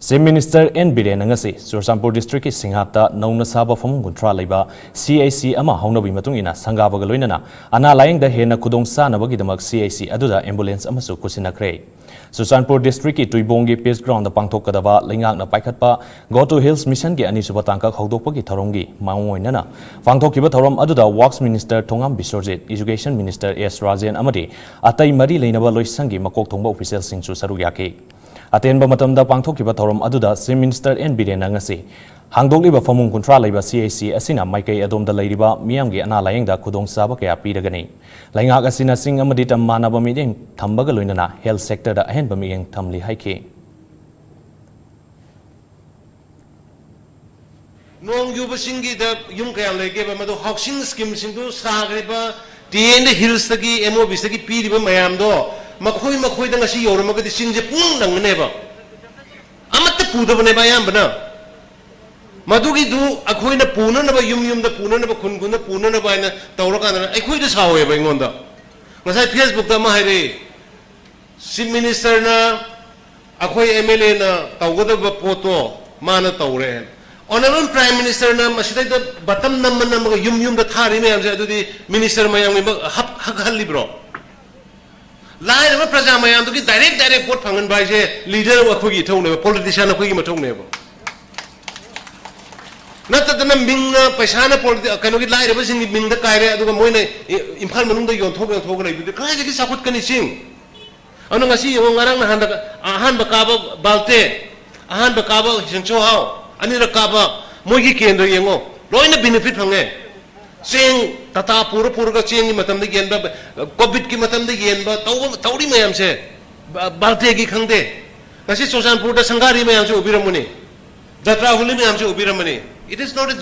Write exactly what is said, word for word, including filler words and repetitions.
Chief Minister N ꯕꯤꯔꯦꯟꯅ ꯉꯁꯤ Churachandpur district ꯀꯤ ꯁꯤꯡꯍꯥꯠꯇ ꯅꯧꯅ ꯁꯥꯕ ꯐꯃꯨꯡ ꯀꯨꯟꯊ꯭ꯔꯥ ꯂꯩꯕ C H C ꯑꯃ ꯍꯧꯅꯕꯒꯤ ꯃꯇꯨꯡ ꯏꯟꯅ ꯁꯪꯒꯥꯕꯒ ꯂꯣꯏꯅꯅ ꯑꯅꯥ ꯂꯥꯌꯦꯡꯗ ꯍꯦꯟꯅ ꯈꯨꯗꯣꯡ ꯆꯥꯅꯕꯒꯤꯗꯃꯛ C H C ꯑꯗꯨꯗ ambulance ꯑꯃꯁꯨ ꯈꯨꯠꯁꯤꯟꯅꯈ꯭ꯔꯦ꯫ ꯆꯨꯔꯆꯥꯟꯄꯨꯔ district ꯀꯤ ꯇꯨꯏꯕꯣꯡꯒꯤ peace ground ꯗ ꯄꯥꯡꯊꯣꯛꯀꯗꯕ ꯂꯩꯉꯥꯛꯅ ꯄꯥꯏꯈꯠꯄ Go to Hills Mission ꯒꯤ ꯑꯅꯤꯁꯨꯕ ꯇꯥꯡꯀꯛ ꯍꯧꯗꯣꯛꯄꯒꯤ ꯊꯧꯔꯝꯒꯤ ꯃꯑꯣꯡ ꯑꯣꯏꯅꯅ ꯄꯥꯡꯊꯣꯛꯈꯤꯕ ꯊꯧꯔꯝ ꯑꯗꯨꯗ Works Minister ꯊꯣꯉꯥꯝ ꯕꯤꯁ꯭ꯋꯔꯖꯤꯠ, Education Minister S ꯔꯥꯖꯦꯟ ꯑꯃꯗꯤ ꯑꯇꯩ ꯃꯔꯤ ꯂꯩꯅꯕ ꯂꯣꯏꯁꯪꯒꯤ ꯃꯀꯣꯛ ꯊꯣꯡꯕ official ꯁꯤꯡꯁꯨ ꯁꯔꯨꯛ ꯌꯥꯈꯤ꯫ ꯑꯇꯦꯟꯕ ꯃꯇꯝꯗ ꯄꯥꯡꯊꯣꯛꯈꯤꯕ ꯊꯧꯔꯝ ꯑꯗꯨꯗ Chief Minister N ꯕꯤꯔꯦꯟꯅ ꯉꯁꯤ ꯍꯥꯡꯗꯣꯛꯂꯤꯕ ꯐꯃꯨꯡ ꯀꯨꯟꯊ꯭ꯔꯥ ꯂꯩꯕ C H C ꯑꯁꯤꯅ ꯃꯥꯏꯀꯩ ꯑꯗꯣꯝꯗ ꯂꯩꯔꯤꯕ ꯃꯤꯌꯥꯝꯒꯤ ꯑꯅꯥ ꯂꯥꯌꯦꯡꯗ ꯈꯨꯗꯣꯡꯆꯥꯕ ꯀꯌꯥ ꯄꯤꯔꯒꯅꯤ꯫ ꯂꯩꯉꯥꯛ ꯑꯁꯤꯅ ꯆꯤꯡ ꯑꯃꯗꯤ ꯇꯝ ꯃꯥꯟꯅꯕ ꯃꯤꯠꯌꯦꯡ ꯊꯝꯕꯒ ꯂꯣꯏꯅꯅ health sector ꯗ ꯑꯍꯦꯟꯕ ꯃꯤꯠꯌꯦꯡ ꯊꯝꯂꯤ ꯍꯥꯏꯈꯤ꯫ ꯅꯣꯡ ꯌꯨꯕꯁꯤꯡꯒꯤꯗ ꯌꯨꯝ ꯀꯌꯥꯝ ꯂꯩꯒꯦꯕ? ꯃꯗꯨ housing scheme ꯁꯤꯡꯗꯨ ꯁꯥꯈ꯭ꯔꯤꯕ T N Hills ꯇꯒꯤ, M O Bs ꯇꯒꯤ ꯄꯤꯔꯤꯕ ꯃꯌꯥꯝꯗꯣ ꯃꯈꯣꯏ ꯃꯈꯣꯏꯗ ꯉꯁꯤ ꯌꯧꯔꯝꯃꯒꯗꯤ ꯆꯤꯡꯁꯦ ꯄꯨꯡ ꯅꯪꯒꯅꯦꯕ꯫ ꯑꯃꯠꯇ ꯄꯨꯗꯕꯅꯦꯕ ꯑꯌꯥꯝꯕꯅ꯫ ꯃꯗꯨꯒꯤꯗꯨ ꯑꯩꯈꯣꯏꯅ ꯄꯨꯅꯅꯕ, ꯌꯨꯝ ꯌꯨꯝꯗ ꯄꯨꯅꯅꯕ, ꯈꯨꯟ ꯈꯨꯟꯗ ꯄꯨꯅꯅꯕ ꯍꯥꯏꯅ ꯇꯧꯔꯀꯥꯟꯗ ꯑꯩꯈꯣꯏꯗ ꯁꯥꯎꯋꯦꯕ ꯑꯩꯉꯣꯟꯗ꯫ ꯉꯁꯥꯏ Facebook ꯇ ꯑꯃ ꯍꯥꯏꯔꯛꯏ, Chief Minister ꯅ ꯑꯩꯈꯣꯏ M L A ꯅ ꯇꯧꯒꯗꯕ ꯄꯣꯠꯇꯣ ꯃꯥꯅ ꯇꯧꯔꯦ꯫ Honourable Prime Minister ꯅ ꯃꯁꯤꯗꯩꯗ button ꯅꯝꯃ ꯅꯝꯃꯒ ꯌꯨꯝ ꯌꯨꯝꯗ ꯊꯥꯔꯤ ꯃꯌꯥꯝꯁꯦ, ꯑꯗꯨꯗꯤ minister ꯃꯌꯥꯝꯒꯤ ꯃ-, ꯍꯛ-, ꯍꯛꯍꯜꯂꯤꯕ꯭ꯔꯣ? ꯂꯥꯏꯔꯕ ꯄ꯭ꯔꯖꯥ ꯃꯌꯥꯝꯗꯨꯒꯤ direct direct vote ꯐꯪꯍꯟꯕ ꯍꯥꯏꯁꯦ leader ꯑꯩꯈꯣꯏꯒꯤ ꯏꯊꯧꯅꯦꯕ, politician ꯑꯩꯈꯣꯏꯒꯤ ꯃꯊꯧꯅꯦꯕ꯫ ꯅꯠꯇꯗꯅ ꯃꯤꯡꯅ, ꯄꯩꯁꯥꯅ politi-, ꯀꯩꯅꯣꯒꯤ ꯂꯥꯏꯔꯕꯁꯤꯡꯒꯤ ꯃꯤꯡꯗ ꯀꯥꯏꯔꯦ, ꯑꯗꯨꯒ ꯃꯣꯏꯅ ꯏ-, ꯏꯝꯐꯥꯜ ꯃꯅꯨꯡꯗ ꯌꯣꯟꯊꯣꯛ ꯌꯣꯟꯊꯣꯛꯑꯒ ꯂꯩꯕꯗꯨꯗꯤ ꯀꯗꯥꯏꯗꯒꯤ ꯆꯥꯎꯈꯠꯀꯅꯤ ꯆꯤꯡ? ꯑꯗꯨꯅ ꯉꯁꯤ ꯌꯦꯡꯉꯣ, ꯉꯔꯥꯡ ꯅꯍꯥꯟꯗ ꯑꯍꯥꯟꯕ ꯀꯥꯕ ꯕꯥꯜꯇꯦ, ꯑꯍꯥꯟꯕ ꯀꯥꯕ ꯁꯤꯡꯁꯣꯍꯥꯎ, ꯑꯅꯤꯔꯛ ꯀꯥꯕ ꯃꯣꯏꯒꯤ ꯀꯦꯟꯗ꯭ꯔ ꯌꯦꯡꯉꯣ, ꯂꯣꯏꯅ benefit ꯐꯪꯉꯦ꯫ ꯆꯦꯡ ꯇꯥꯇꯥ ꯄꯨꯔ ꯄꯨꯔꯒ ꯆꯦꯡꯒꯤ ꯃꯇꯝꯗ ꯌꯦꯟꯕ, COVID ꯀꯤ ꯃꯇꯝꯗ ꯌꯦꯟꯕ, ꯇꯧꯕ, ꯇꯧꯔꯤ ꯃꯌꯥꯝꯁꯦ, ꯕ-, ꯕꯥꯜꯇꯦꯒꯤ ꯈꯪꯗꯦ꯫ ꯉꯁꯤ ꯆꯨꯔꯆꯥꯟꯄꯨꯔꯗ ꯁꯪꯒꯥꯔꯤ ꯃꯌꯥꯝꯁꯦ ꯎꯕꯤꯔꯝꯒꯅꯤ, ꯖꯇ꯭ꯔꯥ ꯍꯨꯜꯂꯤ ꯃꯌꯥꯝꯁꯦ ꯎꯕꯤꯔꯝꯃꯅꯤ꯫ It is not a